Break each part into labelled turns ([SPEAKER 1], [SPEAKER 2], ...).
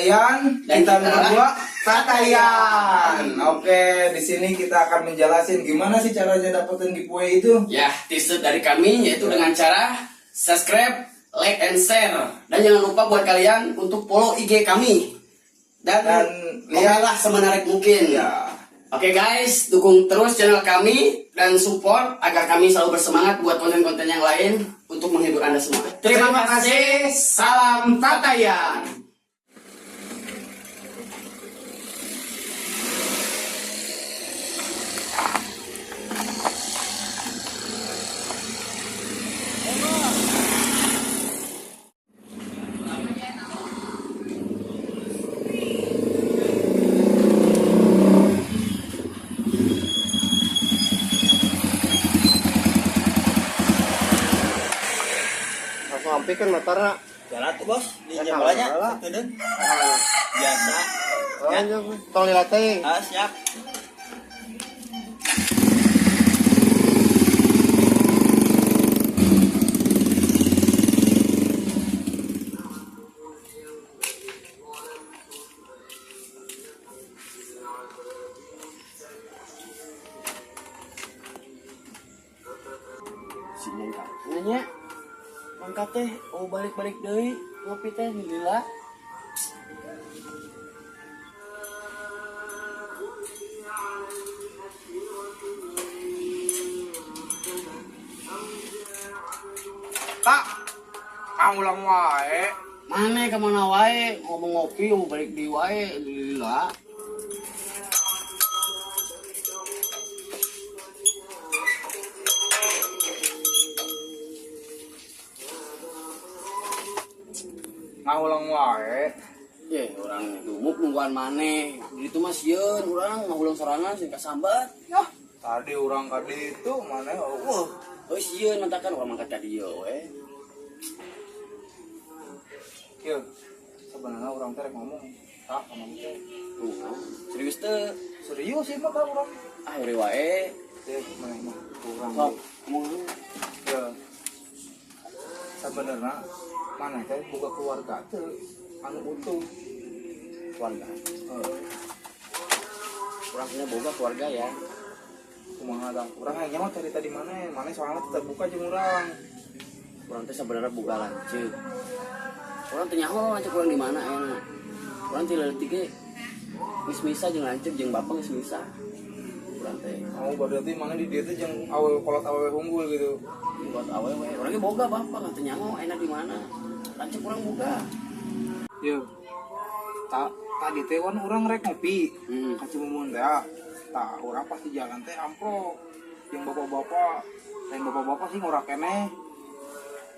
[SPEAKER 1] Yayan,
[SPEAKER 2] Dan
[SPEAKER 1] kita
[SPEAKER 2] kita
[SPEAKER 1] berdua Tatayan. Oke, di sini kita akan menjelasin gimana sih caranya dapetin giveaway itu.
[SPEAKER 2] Ya, tips dari kami yaitu dengan cara subscribe, like, and share. Dan jangan lupa buat kalian untuk follow IG kami. Dan
[SPEAKER 1] lihatlah
[SPEAKER 2] semenarik mungkin.
[SPEAKER 1] Ya.
[SPEAKER 2] Oke guys, dukung terus channel kami dan support agar kami selalu bersemangat buat konten-konten yang lain untuk menghibur Anda semua. Terima kasih.
[SPEAKER 1] Salam Tatayan.
[SPEAKER 3] Langsung hampir kan motornya.
[SPEAKER 4] Jalan tuh bos, di jalannya satu deh. Biasa.
[SPEAKER 3] Oh, ya. Tong dilatih.
[SPEAKER 4] Ah, siap.
[SPEAKER 2] Sini nanya, mangkat teh, oh balik-balik deui, ngopi teh lila.
[SPEAKER 1] Tak, ulang wae.
[SPEAKER 2] Mana kemana wae, ngomong ngopi, mau balik di wae, lila.
[SPEAKER 1] Ngulang wae.
[SPEAKER 2] Ye, orang dumuk nungguan maneh. Di ditu mah sieun urang ngahulang sorangan sing kasambat.
[SPEAKER 1] Yah, tadi urang ka ditu mana eueuh.
[SPEAKER 2] Oh sieun mantakan urang mangkat ka dieu we.
[SPEAKER 1] Kieu. Sebenarnya urang teh rek ngomong. Tah, ngomong teh.
[SPEAKER 2] Tuh, serius teu?
[SPEAKER 1] Serius sih mah ka urang.
[SPEAKER 2] Ah, heureuy wae.
[SPEAKER 1] Teh, maneh mah urang.
[SPEAKER 2] Sok, ngomong.
[SPEAKER 1] Ya. Sebenarnya mana teh boga keluarga teh anu utuh.
[SPEAKER 2] Keluarga.
[SPEAKER 1] Heeh.
[SPEAKER 2] Urang punya boga keluarga ya.
[SPEAKER 1] Kumaha tah? Urang hayang mah cerita di mana? Mana soalnya teu terbuka jeung urang.
[SPEAKER 2] Urang teh sebenarnya boga lanceuk. Urang teh nyaho lanceuk urang di mana ayeuna. Urang teh leutik ge geus misah jeung lanceuk jeung bapak geus misah. Urang teh
[SPEAKER 1] Oh, berarti mana di dieu teh jeung awewe kolot awewe unggul gitu.
[SPEAKER 2] buat awewe. Urang ge boga bapak teh nyaho enak di mana. Lanceuk urang boga.
[SPEAKER 1] Ye. Tak tadi teh kan urang rek ngopi. Ka Cimumun teh. Tah, urang pasti jalan teh amprok. Yang bapak-bapak, lain bapak-bapak sih ngorak keneh.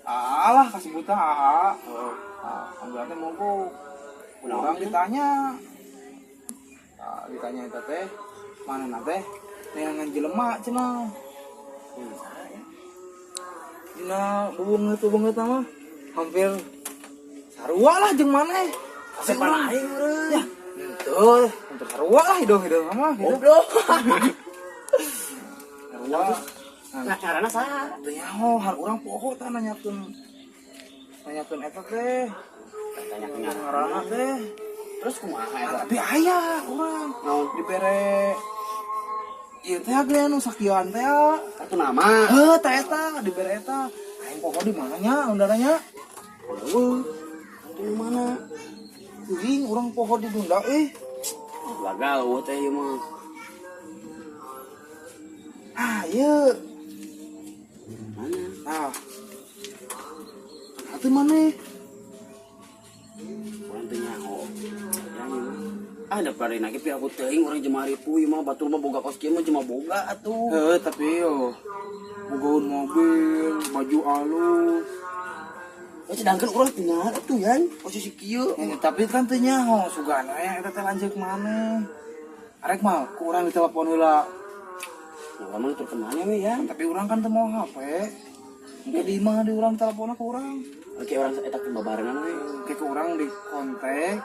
[SPEAKER 1] Alah kasebutna AA. Heeh. Ah, ambulan teh mogok. Urang ditanya. Tah, ditanya eta teh, mana teh? Neangan jelema cenah. Dina beungeut mah hampir sarua lah jeung maneh.
[SPEAKER 2] Kasepan aing eureun.
[SPEAKER 1] Ya, henteu, hampir sarua lah hidung-hidung mah.
[SPEAKER 2] Goblok.
[SPEAKER 1] Sarua.
[SPEAKER 2] Nah, carana saha?
[SPEAKER 1] Teu nyaho, har urang poho tah nanyakeun eta teh.
[SPEAKER 2] Tanya
[SPEAKER 1] Ngaranna teh.
[SPEAKER 2] Terus kumaha
[SPEAKER 1] Nah,
[SPEAKER 2] eta?
[SPEAKER 1] tapi aya urang
[SPEAKER 2] Naon?
[SPEAKER 1] dibere ieu teh ge anu sakian teh.
[SPEAKER 2] Kartu nama.
[SPEAKER 1] Heuh, tah eta dibere eta. Aing poho di mana nya undangannya?
[SPEAKER 2] Eueuh. Kartu di mana?
[SPEAKER 1] Teuing urang poho di Dunda euy.
[SPEAKER 2] Gagal eueuh teh ieu mah.
[SPEAKER 1] Ah, ieu.
[SPEAKER 2] Mana?
[SPEAKER 1] Nah. Atuh maneh?
[SPEAKER 2] Urang teu nyaho. Ya ieu mah. Ah, da bari lagi pi aku teuing urang jemari puy mah batur mah boga kos kieu mah cuma boga atuh.
[SPEAKER 1] Heuh, tapi yo bogaun mobil, baju alus.
[SPEAKER 2] Oh, sedangkan urang teu nyaho atuh yan, posisi kieu.
[SPEAKER 1] Ya, tapi kan teu nyaho sugana ya eta teh lanceuk maneh. Arek mah ku urang ditelepon heula.
[SPEAKER 2] Nah, urang mah tur kemana we ya?
[SPEAKER 1] Tapi urang kan teu mau HP. Engke di imah di urang teleponnya ke urang.
[SPEAKER 2] Oke, urang eta ke babarengan we.
[SPEAKER 1] Engke ke urang di kontak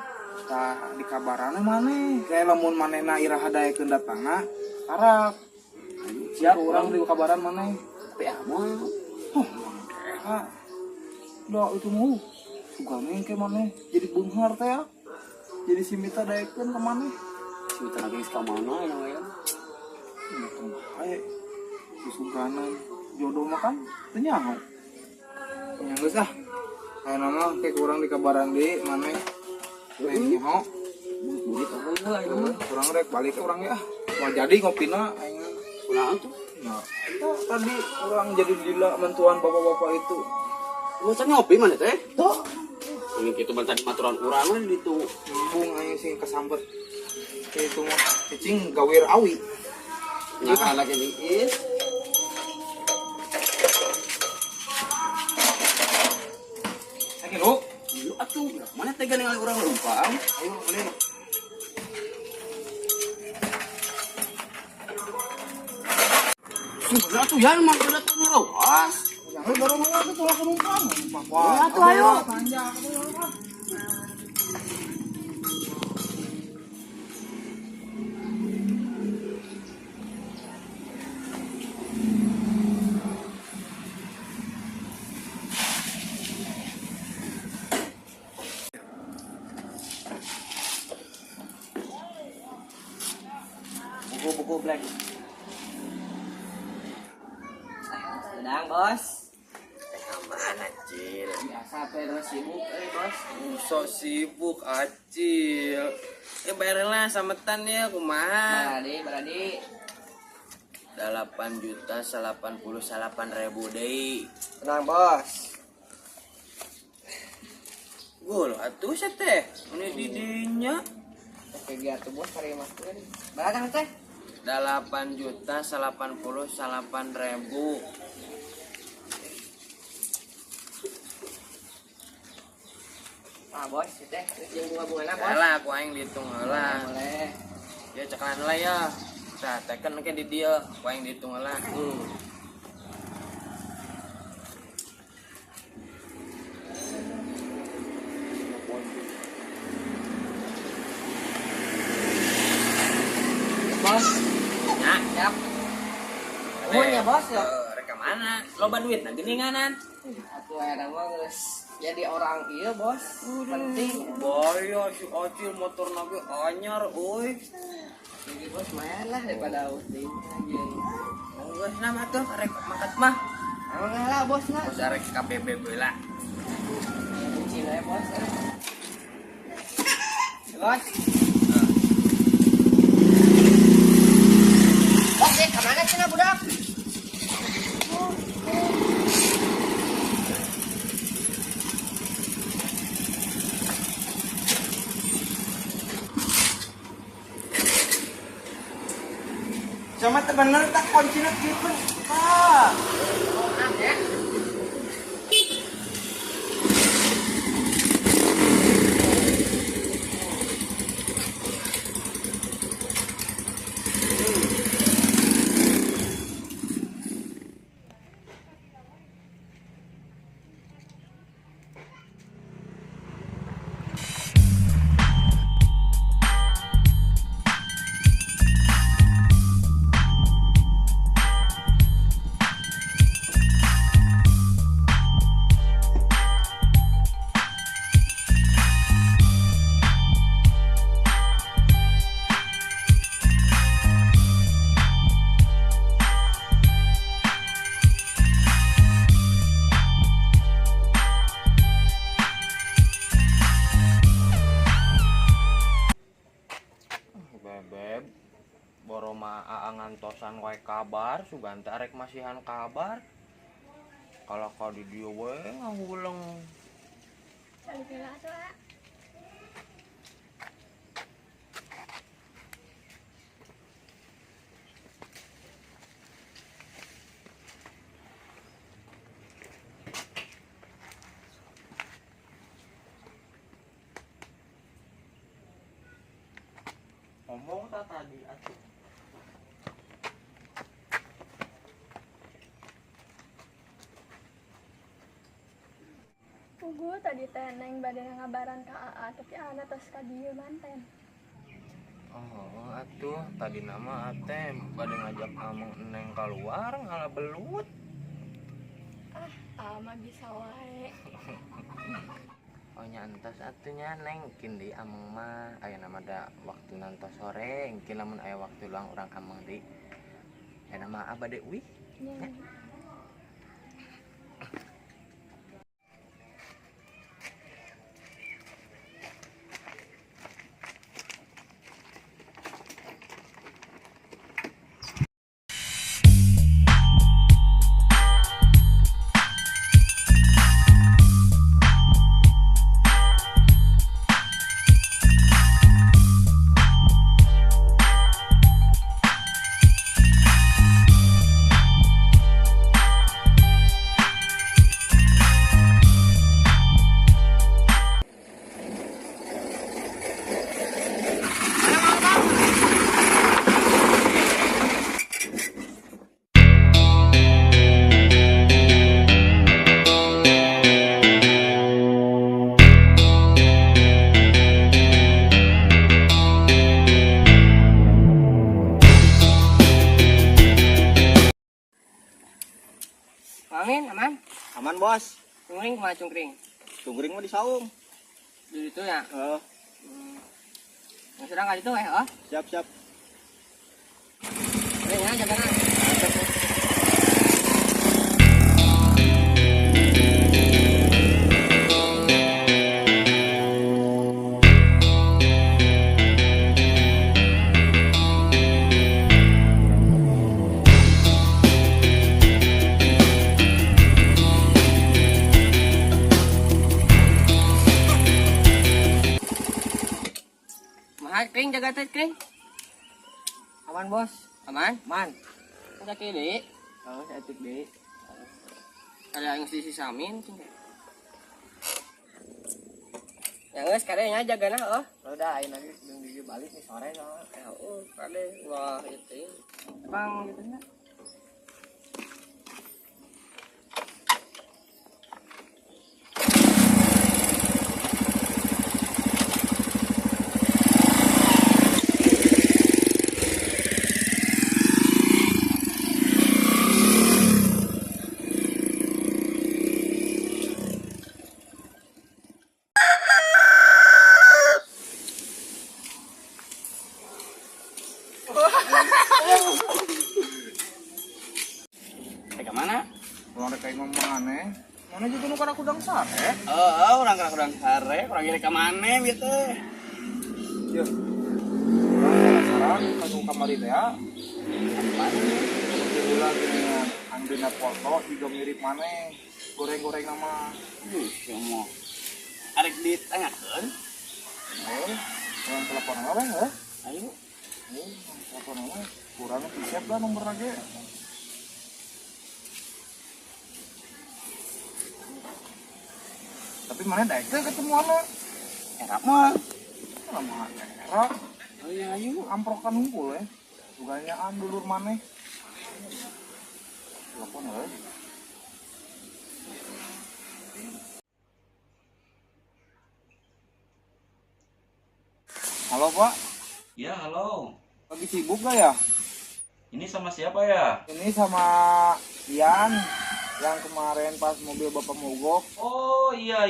[SPEAKER 1] tah di kabarana maneh. Kayak lamun manehna iraha daekeun datangna, arap.
[SPEAKER 2] Siap
[SPEAKER 1] Ke urang di kabaran maneh.
[SPEAKER 2] Tapi ah moal.
[SPEAKER 1] Oh, kera. Dah itu mau. Sugana engke maneh jadi beunghar teh ya. Jadi si Mita daekeun ka maneh.
[SPEAKER 2] Si Mita lagi ka mana ya namanya?
[SPEAKER 1] Bae. Susuganan jodoh mah kan teu nyaho. Nya geus ah. Ayeuna mah ke kurang dikabaran deui maneh. Neng nyaho.
[SPEAKER 2] Burit apa heula ayeuna mah.
[SPEAKER 1] Urang rek balik urang ge ah. Mau jadi ngopina aing.
[SPEAKER 2] Kunaon tuh?
[SPEAKER 1] Nah, itu tadi orang jadi lila mentuan bapak-bapak itu.
[SPEAKER 2] Lu can ngopi mana teh? Tuh. Ini kitu ban tadi maturan urang we di ditu.
[SPEAKER 1] Embung aing sing kesambet. Itu mah cicing gawir awi.
[SPEAKER 2] Nah, lagi diis.
[SPEAKER 1] Sakieu lu.
[SPEAKER 2] Lu atuh, mana tega ningali urang leumpang?
[SPEAKER 1] Ayo ulin.
[SPEAKER 2] Sudah atuh ya mah udah tuh ngeroas.
[SPEAKER 1] Jangan dorong lagi tuh langsung numpang.
[SPEAKER 2] Wah, atuh ayo.
[SPEAKER 1] Panjang atuh.
[SPEAKER 4] Buku-buku black. Sedang bos.
[SPEAKER 5] Mana Acil?
[SPEAKER 4] Biasa teh terus sibuk bos.
[SPEAKER 5] Sok sibuk Acil. Bayarin lah sametan ya kumaha.
[SPEAKER 4] Berarti
[SPEAKER 5] 8.089.000 deui.
[SPEAKER 4] Tenang bos.
[SPEAKER 5] Gol atuh sia teh. Ini didinya.
[SPEAKER 4] Oke biar tuh bos cari maskeun. Berapa teh?
[SPEAKER 5] 8.089.000.
[SPEAKER 4] Ah bos, teh jeung bunga-bungana bos.
[SPEAKER 5] Lah, aku aing dihitung heula.
[SPEAKER 4] Boleh.
[SPEAKER 5] Ya cekalan heula ya. Tah, teken ke di dieu, ku aing dihitung heula.
[SPEAKER 4] Bos.
[SPEAKER 5] Nah,
[SPEAKER 4] siap. Nuhun ya bos ya.
[SPEAKER 5] Rek ka mana? Loba duit na geuninganan.
[SPEAKER 4] Atuh aya mah geus jadi orang ieu bos. Penting.
[SPEAKER 5] Bahaya si Acil motor nabi anyar euy.
[SPEAKER 4] Jadi bos lumayan lah daripada uting jeung.
[SPEAKER 5] Geus nama tuh rek makat mah.
[SPEAKER 4] Emang lah bos lah.
[SPEAKER 5] Bos arek ka BB heula.
[SPEAKER 4] Kunci lah bos. Bos. Bos, kemana cenah budak?
[SPEAKER 1] Cuma bener tak kuncinya gitu. Ah.
[SPEAKER 4] Ya.
[SPEAKER 5] Bebeb, boroma ngantosan wae kabar, suganta arek masihan kabar. Kalau kau di dieu we ngahuleng. Ngomong tak tadi atuh.
[SPEAKER 6] Pugu tadi teh neng bade ngabaran ka AA tapi ana tos ka dieu manten.
[SPEAKER 5] Oh, atuh tadi nama ate bade ngajak ameng neng keluar ngala belut.
[SPEAKER 6] Ah, ama bisa wae.
[SPEAKER 5] Oh nya entos atuh nya Neng, engkin deui ameng mah ayeuna mah da waktu nantos sore, engkin lamun aya waktu luang urang ameng deui. Ayeuna mah abah deui uih.
[SPEAKER 6] Nya.
[SPEAKER 4] Amin, aman.
[SPEAKER 3] Aman bos.
[SPEAKER 4] Cungkring kemana cungkring?
[SPEAKER 3] Cungkring mah di saung.
[SPEAKER 4] Di situ ya.
[SPEAKER 3] Heeh.
[SPEAKER 4] Yang sedang kali itu oh.
[SPEAKER 3] Siap siap.
[SPEAKER 4] Ini ya, jaga. Mahal kring jaga teh kring.
[SPEAKER 1] Aman bos.
[SPEAKER 4] Aman?
[SPEAKER 1] Aman.
[SPEAKER 4] Udah kiri.
[SPEAKER 1] Oh, saya cek deui.
[SPEAKER 4] Ada yang sisi samin cing. Ya geus kade nya jagana oh.
[SPEAKER 1] Udah ayeuna lagi jeung gigi balik nih sore soalnya.
[SPEAKER 4] Oh, kade wah itu. Bang gitu nya.
[SPEAKER 2] Rek ka mana?
[SPEAKER 1] Urang rek ka imah maneh. Mana juga nu kana kudang sare?
[SPEAKER 2] Heeh, urang kana kudang sare, urang rek ka maneh ieu teh.
[SPEAKER 1] Yeuh. Urang penasaran ka nu kamari teh ya.
[SPEAKER 2] Apaan?
[SPEAKER 1] Heula geuningan anjeunna foto jiga mirip maneh. Goreng-goreng nama.
[SPEAKER 2] Cuma arek ditanyakeun.
[SPEAKER 1] Eh, urang telepon apa heuh?
[SPEAKER 2] Ayo.
[SPEAKER 1] Telepon apa? Kurang siap lah nomor lagi. Tapi mana daek teh ketemu anak?
[SPEAKER 2] Era mah.
[SPEAKER 1] Lama era.
[SPEAKER 2] Oh iya ayo.
[SPEAKER 1] Amprokan hungkul ya. Suganyaan dulur maneh. Telepon heuh. Halo Pak.
[SPEAKER 7] Ya halo.
[SPEAKER 1] Lagi sibuk gak ya?
[SPEAKER 7] Ini sama siapa ya?
[SPEAKER 1] Ini sama Ian yang kemarin pas mobil bapak mogok.
[SPEAKER 7] Oh iya.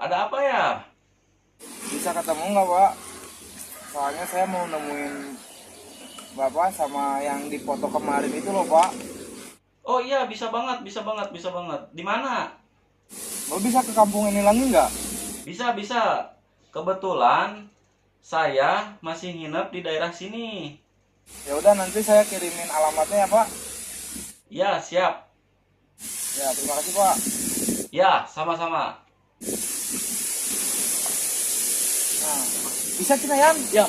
[SPEAKER 7] Ada apa ya?
[SPEAKER 1] Bisa ketemu nggak Pak? Soalnya saya mau nemuin bapak sama yang dipoto kemarin itu loh Pak.
[SPEAKER 7] Oh iya bisa banget. Di mana?
[SPEAKER 1] Lo bisa ke kampung ini lagi nggak?
[SPEAKER 7] Bisa. Kebetulan saya masih nginep di daerah sini.
[SPEAKER 1] Ya udah nanti saya kirimin alamatnya ya Pak.
[SPEAKER 7] Ya siap.
[SPEAKER 1] Ya terima kasih Pak.
[SPEAKER 7] Ya sama-sama.
[SPEAKER 1] Nah bisa cina Yan?
[SPEAKER 2] Ya.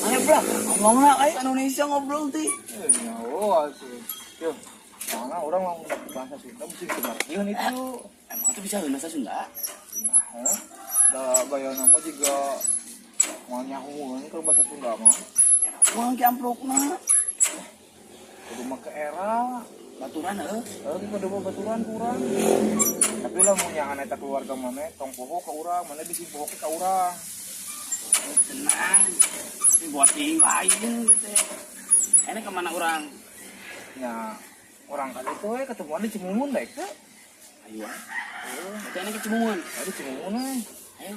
[SPEAKER 2] Mana pula? Ngomongna ayo Indonesia ngobrol teh.
[SPEAKER 1] Ya oh asik. Yo. Karena orang mau bahasa Sunda mesti kemargian itu.
[SPEAKER 2] Emang tuh bisa bahasa Sunda?
[SPEAKER 1] Nah, da bayana mah juga mau nyahueun ke bahasa Sunda mah.
[SPEAKER 2] Wah, ki amplopna.
[SPEAKER 1] Kudu mah ke era
[SPEAKER 2] baturan heuh.
[SPEAKER 1] Heuh, kudu mah baturan kurang. Tapi lah mun nyahan eta keluarga maneh tong poho ka urang, maneh bisi poho ka urang.
[SPEAKER 2] Tenang. Tapi buat yang lain gitu. Ini kemana orang?
[SPEAKER 1] Ya, orang kali itu ketemuan di Cimumun daek teh.
[SPEAKER 2] Ayo. Berarti ini ke Cimumun.
[SPEAKER 1] Di Cimumun.
[SPEAKER 2] Ayo,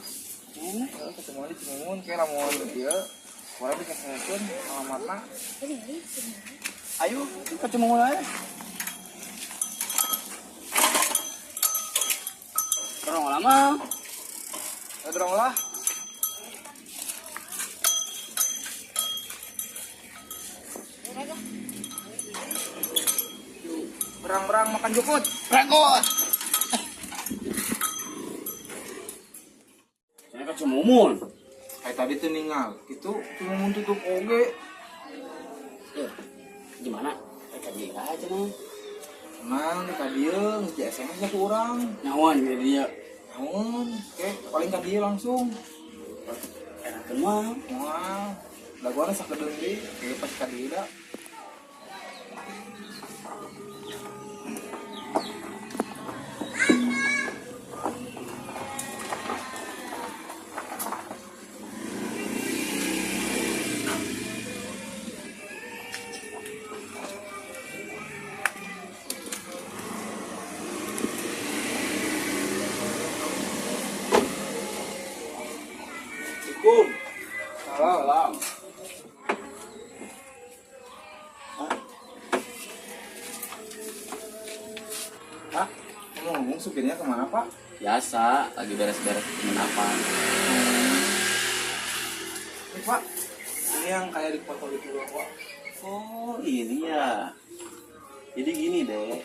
[SPEAKER 2] mana?
[SPEAKER 1] Ketemu di Cimumun kayak lamun ieu. Urang dikasihkeun alamatna. Ayo ke Cimumun aja.
[SPEAKER 2] Dorong lama.
[SPEAKER 1] Dorong lah. Berang-berang makan jukut.
[SPEAKER 2] Berangkut. Saya ke Cimumun.
[SPEAKER 1] Kayak tadi tuh ninggal, itu Cimumun tutup oge.
[SPEAKER 2] Ya, gimana? Kayak dia aja mah.
[SPEAKER 1] Tenang, ka dieu geus di SMS nya ku urang.
[SPEAKER 2] Nyawan ka dieu.
[SPEAKER 1] Naon, oke, paling ka dieu langsung.
[SPEAKER 2] Enakeun mah.
[SPEAKER 1] Moal. Dagoan sakedeung deui, kayak pas ka dieu da.
[SPEAKER 2] Salam.
[SPEAKER 1] Pak, ngomong-ngomong supirnya kemana Pak?
[SPEAKER 2] Biasa, lagi beres-beres penginapan.
[SPEAKER 1] Ini Pak, ini yang kayak di foto itu loh Pak.
[SPEAKER 7] Oh ini ya. Jadi gini deh,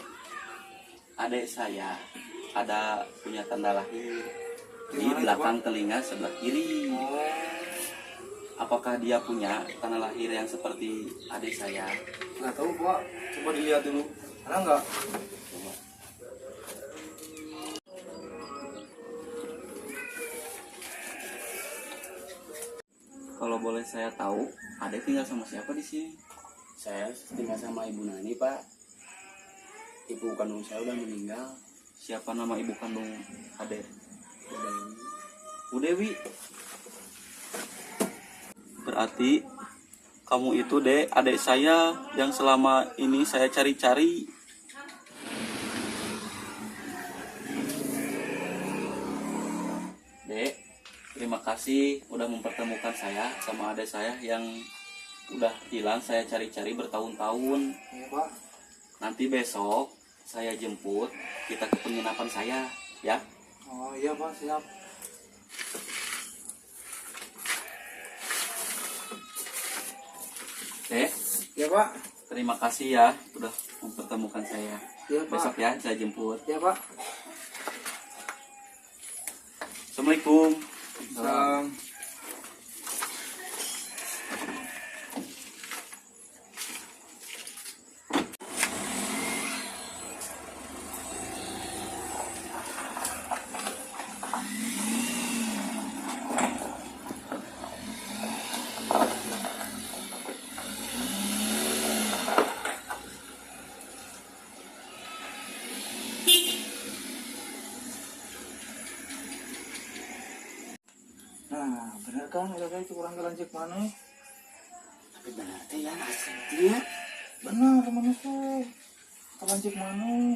[SPEAKER 7] adik saya ada punya tanda lahir di belakang telinga sebelah kiri.
[SPEAKER 1] Oh.
[SPEAKER 7] Apakah dia punya tanda lahir yang seperti adik saya?
[SPEAKER 1] Nggak tahu Pak, coba dilihat dulu. Ada nggak?
[SPEAKER 7] Coba. Kalau boleh saya tahu, adik tinggal sama siapa di sini?
[SPEAKER 2] Saya tinggal sama Ibu Nani Pak. Ibu kandung saya udah meninggal.
[SPEAKER 7] Siapa nama ibu kandung adik?
[SPEAKER 2] Bu Dewi.
[SPEAKER 7] Bu Dewi. Berarti kamu itu dek adik saya yang selama ini saya cari-cari. Dek, terima kasih udah mempertemukan saya sama adik saya yang udah hilang saya cari-cari bertahun-tahun.
[SPEAKER 1] Iya Pak.
[SPEAKER 7] Nanti besok saya jemput, kita ke penginapan saya, ya.
[SPEAKER 1] Oh iya Pak, siap.
[SPEAKER 7] Dek,
[SPEAKER 1] ya Pak.
[SPEAKER 7] Terima kasih ya udah mempertemukan saya.
[SPEAKER 1] Ya, Pak.
[SPEAKER 7] Besok ya saya jemput.
[SPEAKER 1] Ya Pak.
[SPEAKER 7] Assalamualaikum.
[SPEAKER 1] Salam. Nah, bener kan ada kayak kurang lanjut mana?
[SPEAKER 2] Tapi bener teh ya aslinya.
[SPEAKER 1] Bener mana tuh? Lanjut mana?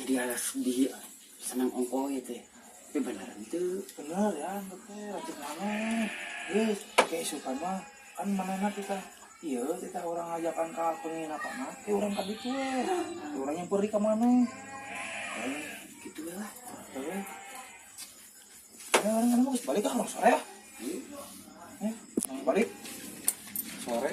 [SPEAKER 2] Dia sedih senang ongko gitu. Tapi bener itu.
[SPEAKER 1] Bener ya, betul lanjut mana? Yes, kayak suka mah kan mana kita? Iya, kita orang ngajakan ke penginapan mah, kayak orang tadi tuh, orang yang pergi ke mana?
[SPEAKER 2] Gitu lah.
[SPEAKER 1] Oke. Orang mau balik ah, orang sore ya? Balik sore.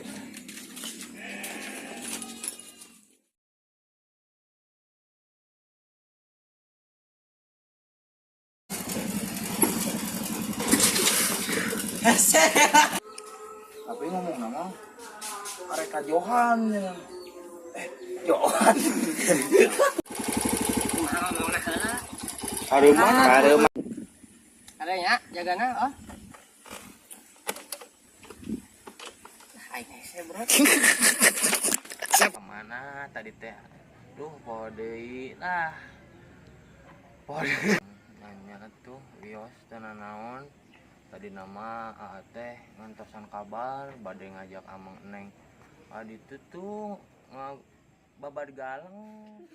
[SPEAKER 1] Tapi ngomong nama mereka Johan ya. Johan.
[SPEAKER 3] Haruma.
[SPEAKER 4] Ada ya, jagana oh. Aing hese bro.
[SPEAKER 5] Kemana tadi teh? Duh, poho deui lah. Poho deui. Nanya tuh wios teu nanaon. Tadi nama AA teh ngantosan kabar bade ngajak amang neng. Adi tuh babad galeng.